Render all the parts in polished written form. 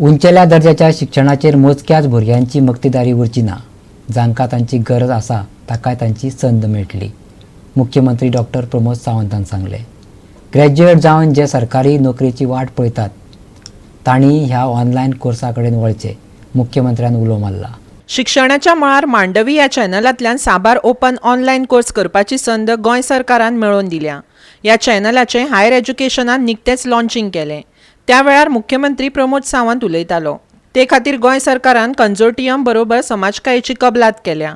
उंचेल्या दर्जाच्या शिक्षणाचेर मोजक्याच भुरग्यांची मक्तेदारी उरची ना. जांकां तांची गरज आसा ताकाय तांची संद मेळटली, मुख्यमंत्री डॉक्टर प्रमोद सावंतान सांगलें. ग्रॅज्युएट जावन जे सरकारी नोकरेची वाट पळयतात तांणी ह्या ऑनलायन कोर्सा कडेन वळचें, मुख्यमंत्र्यान उलो मारला. शिक्षणाच्या मळार मांडवी ह्या चॅनलांतल्यान साबार ओपन ऑनलायन कोर्स करपाची संद गोंय सरकारान मेळोवन दिल्या. ह्या चॅनलाचें हायर एज्युकेशनान निकतेंच लॉन्चिंग केलें. त्या वेळार मुख्यमंत्री प्रमोद सावंत उलयतालो. ते खातीर गोंय सरकारान कन्सोर्टियम बरोबर समाजकायेची कबलात केल्या.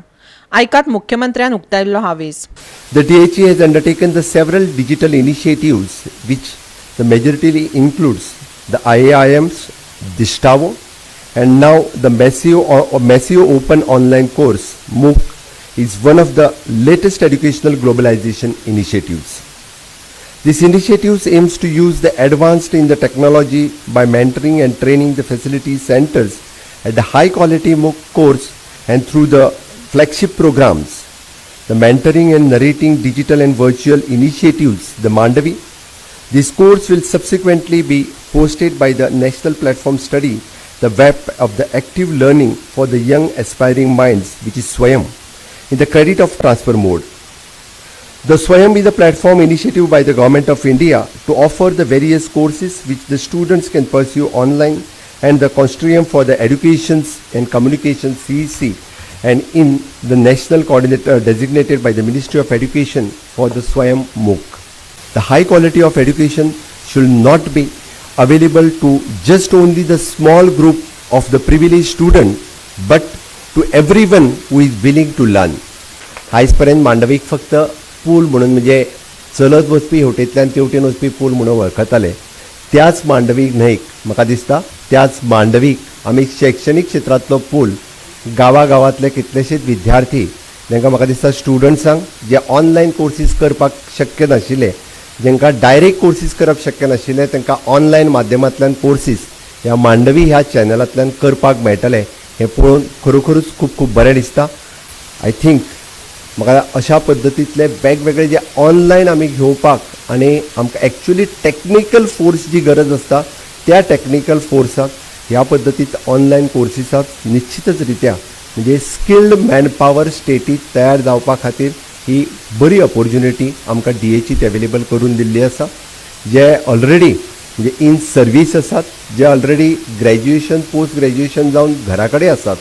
आयकात मुख्यमंत्र्यान उक्तायल्लो हावेस. The DHE has undertaken the several digital initiatives, which the majority includes the IAIMs, Distavo, and now the Massive Open Online Course, MOOC, is one of the latest educational globalization initiatives. This initiative aims to use the advanced in the technology by mentoring and training the facility centers at the high quality MOOC course and through the flagship programs, the mentoring and narrating digital and virtual initiatives, the Mandavi. This course will subsequently be posted by the National Platform Study, the web of the active learning for the young aspiring minds, which is Swayam, in the credit of transfer mode. The Swayam is a platform initiative by the Government of India to offer the various courses which the students can pursue online and the Consortium for the Educations and Communication, CEC, and in the national coordinator designated by the Ministry of Education for the Swayam MOOC. The high quality of education should not be available to just only the small group of the privileged student, but to everyone who is willing to learn. आयज पर्यंत मांडवीक फक्त पूल म्हणून, म्हणजे चलत वचपी हेवटेंतल्यान तेवटेन वचपी पूल म्हणून वळखताले. त्याच मांडवी न्हंयक, म्हाका दिसता, त्याच मांडवीक आमी शैक्षणीक क्षेत्रांतलो पूल, गांवा गांवांतले कितलेशेच विद्यार्थी, तांकां, म्हाका दिसता, स्टुडंट्सांक जे ऑनलायन कोर्सीस करपाक शक्य नाशिल्ले, जांकां डायरेक्ट कोर्सीस करप शक्य नाशिल्लें, तांकां ऑनलायन माध्यमांतल्यान कोर्सीस ह्या मांडवी ह्या चॅनलांतल्यान करपाक मेळटले हें पळोवन खरोखरूच खूब खूब बरें दिसता. I think म्हाका अशा पद्दतींतले वेगवेगळे जे ऑनलायन आमी घेवपाक आनी आमकां एक्चुली टॅक्निकल फोर्स जी गरज आसता, त्या टॅक्निकल फोर्साक ह्या पद्दतींत ऑनलायन कोर्सीसाक निश्चितच रित्या म्हणजे स्किल्ड मॅनपावर स्टेटीत तयार जावपा खातीर ही बरी ऑपॉर्च्युनिटी आमकां डीएचईत अवेलेबल करून दिल्ली आसा. जे ऑलरेडी म्हणजे इन सर्वीस आसात, जे ऑलरेडी ग्रॅज्युएशन, पोस्ट ग्रॅज्युएशन जावन घरा कडेन आसात,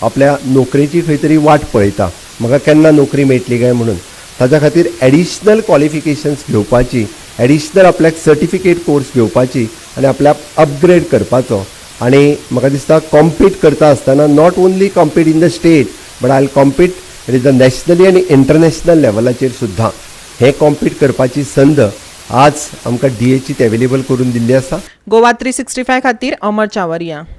आपल्या नोकरेची खंय तरी वाट पळयता, म्हाका केन्ना नोकरी मेळटली काय म्हणून, ताच्या खातीर एडिशनल क्वॉलिफिकेशन्स घेवपाची, एडिशनल आपल्याक सर्टिफिकेट कोर्स घेवपाची आनी आपल्याक अपग्रेड करपाचो आनी म्हाका दिसता कॉम्पीट करता आसतना not only compete in the state, but I compete it is the nationally आनी इंटरनॅशनल लेवलाचेर सुद्दां हें कॉम्पीट करपाची संद आज आमकां डीएचईत अवेलेबल करून दिल्ली आसा. गोवा 365 खातीर अमर चावरिया.